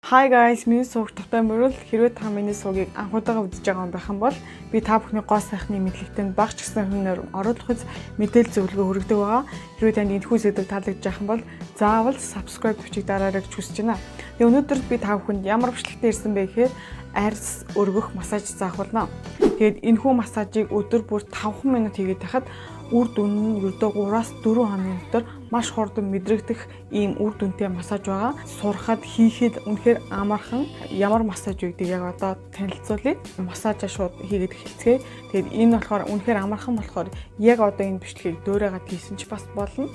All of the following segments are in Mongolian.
Hi guys, миний сувг тавтай мөрөл. Хэрвээ та миний сувгийг анх удаага үзэж байгаа юм байх юм бол би та бүхний гоо сайхны мэдлэгтэнд багч гэсэн хүнээр оруулах үз мэдээлэл зөвлөгөө хүргэдэг байгаа. Хэрвээ танд энэхүү сэдэв таалагдж байх юм бол заавал subscribe төвчийг дараарай гэж хүсэж байна. Тэгээ өнөөдөр би та бүхэнд ямар бичлэгтэй ирсэн бэ гэхээр арьс өргөх массаж заах болно. Тэгээд энэхүү массажийг өдөр бүр 5 минут хийгээд байхад үр дүн нь ердөө 3-аас 4 хоногийн дотор маш хурдан мэдрэгдэх ийм үр дүнтэй массаж байгаа. Сурахад хийхэд үнэхээр амархан. Ямар массаж вэ гэдгийг яг одоо танилцуулъя. Массажаа шууд хийгээд эхэлцгээе. Тэгээд энэ болохоор үнэхээр амархан болохоор яг одоо энэ бичлэгийг дөөрөөд хийсэн ч бас болно.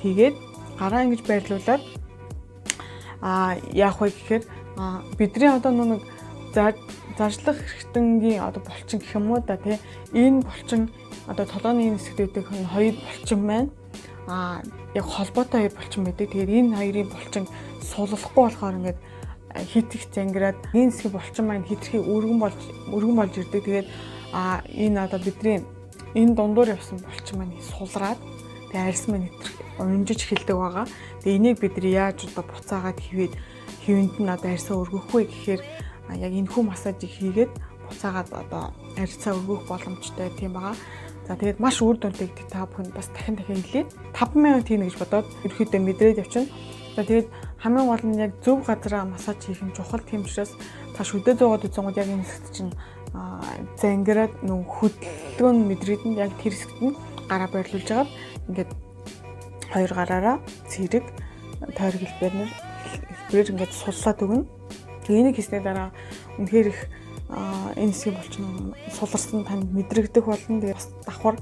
Тэгээд гараа ингэж байрлуулад яах вэ гэхээр бидний одоо нэг зажлах хэрэгтэнгийн одоо булчин гэх юм уу да тий, энэ булчин одоо толгойн энэ хэсэгт байдаг хоёр булчин байна. Яг холбоотой хоёр булчин байдаг. Тэгээд энэ хоёрын булчин суллахгүй болохоор ингээд хит их зангираад энэ хэсгийн булчин маань хитрхи өргөн болж ирдэг. Тэгээд энэ одоо бидний энэ дундуур явсан булчин маань сулраад, тэгээд арьс маань хитрхи унжиж эхэлдэг байгаа. Тэгээд энийг бид нар яаж одоо буцаагаад хивээд хэвэнд нь одоо арьсаа өргөх вэ гэхээр яг энэ хүү массажийг хийгээд буцаагаад одоо арьсаа өргөх боломжтой тийм байгаа. За, тэгээд маш үр дүнтэй гэдэг та бүхэнд бас дахин дахин хэлье. 5 минут хийнэ гэж бодоод ерөөхдөө мэдрээд явчихна. За, тэгээд хамгийн гол нь яг зөв газараа массаж хийх нь чухал. Тийм учраас та шүдэ зуугаад үзэнгууд яг энэ хэсэгт чинь зангираад нөх хөдөлгөөн мэдрэгдэн, яг тэр хэсэгт нь гараа байрлуулж агаад ингээд хоёр гараараа цэрэг тойрог хэлбэрээр ингээд суллаад өгнө. Тэгээ энийг хийсний дараа үнэхээр их энэ хэсгийн булчин суларсан танд мэдрэгдэх болно. Тэгээ бас давхар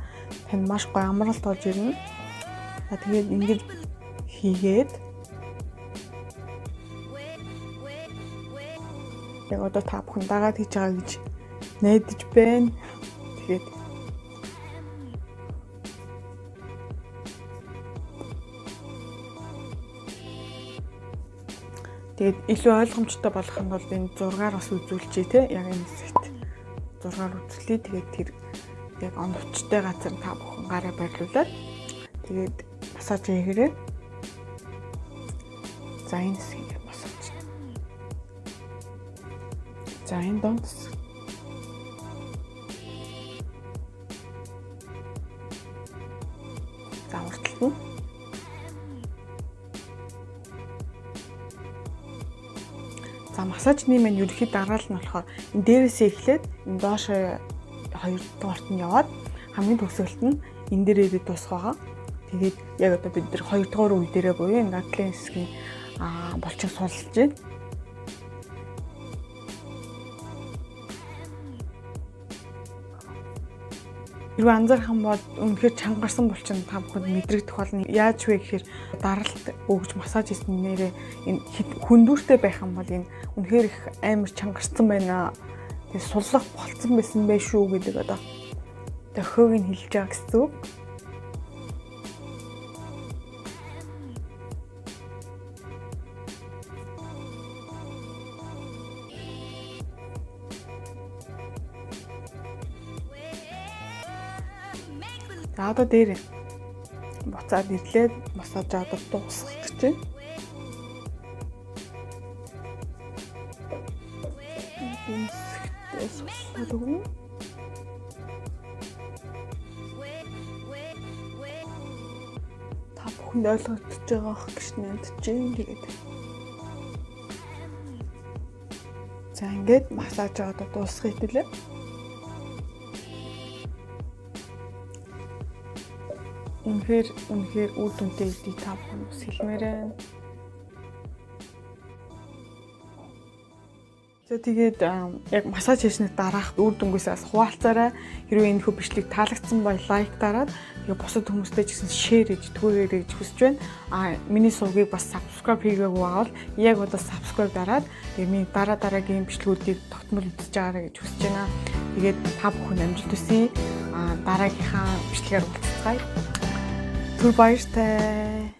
танд маш гоё амралт болж ирнэ. За, тэгээд ингэж хийгээд яг одоо та бүхэн дагаад хийж байгаа гэж найдаж байна. Тэгээд илүү ойлгомжтой болгохын тулд энэ зургаар бас үзүүлчихье те. Яг энэ хэсэгт зургаар үзлээ. Тэгээд тэр яг оновчтой газар та бүхэн гараа байрлуулад тэгээд массаж хийгээрэй. За, энэ хэсгийг массаж. За, энэ дунд хэсэг. За, урталт нь. За, массажны маань ерөнхий дараалал нь болохоор энэ дээрээсээ эхлээд энэ доош хоёр дугаарт нь яваад хамгийн төгсгөлт нь энэ дээрээ ирээд дуусах байгаа. Тэгээд яг одоо бид нар хоёр дугаар үе дээрээ буюу энэ гатлын хэсгийн булчин суллж байна. Хэрвээ анзаарах юм бол үнэхээр чангарсан булчин та бүхэнд мэдрэгдэх болно. Яаж вэ гэхээр даралт өгж массаж хийсэн нэрээ энэ хүндүүртэй байх юм бол энэ үнэхээр их амар чангарсан байна. Тэгээ суллах болцсон байсан байх шүү гэдэг одоо дохиог нь хэлж байгаа гэсэн үг. За, одоо дээр буцаад ирлээ, массаж одоо дуусгах гэж байна. Энэ суллаад өгнө. Та бүхэнд ойлгогдож байгаа ах гэж найдаж байна. Тэгээд за, ингээд массаж одоо дуусгах хэдүүлээ. Үнэхээр үнэхээр үр дүнтэй гэдгийг та бүхэн бас хэлмээр байна. За, тэгээд яг массаж хийсний дараах үр дүнгээс бас хуваалцаарай. Хэрвээ энэ хүү бичлэг таалагдсан бол like дараад, тэгээ бусад хүмүүстэй ч гэсэн share хийж түгээгээрэй гэж хүсэж байна. Миний сувгийг бас subscribe хийгээгүй бол яг одоо subscribe дараад, тэгээ миний дараа дараагийн бичлэгүүдийг тогтмол үзэж байгаарай гэж хүсэж байна. Тэгээд та бүхэн амжилт хүсье. Дараагийнхаа бичлэгээр уулзцгаая. Түр баяртай.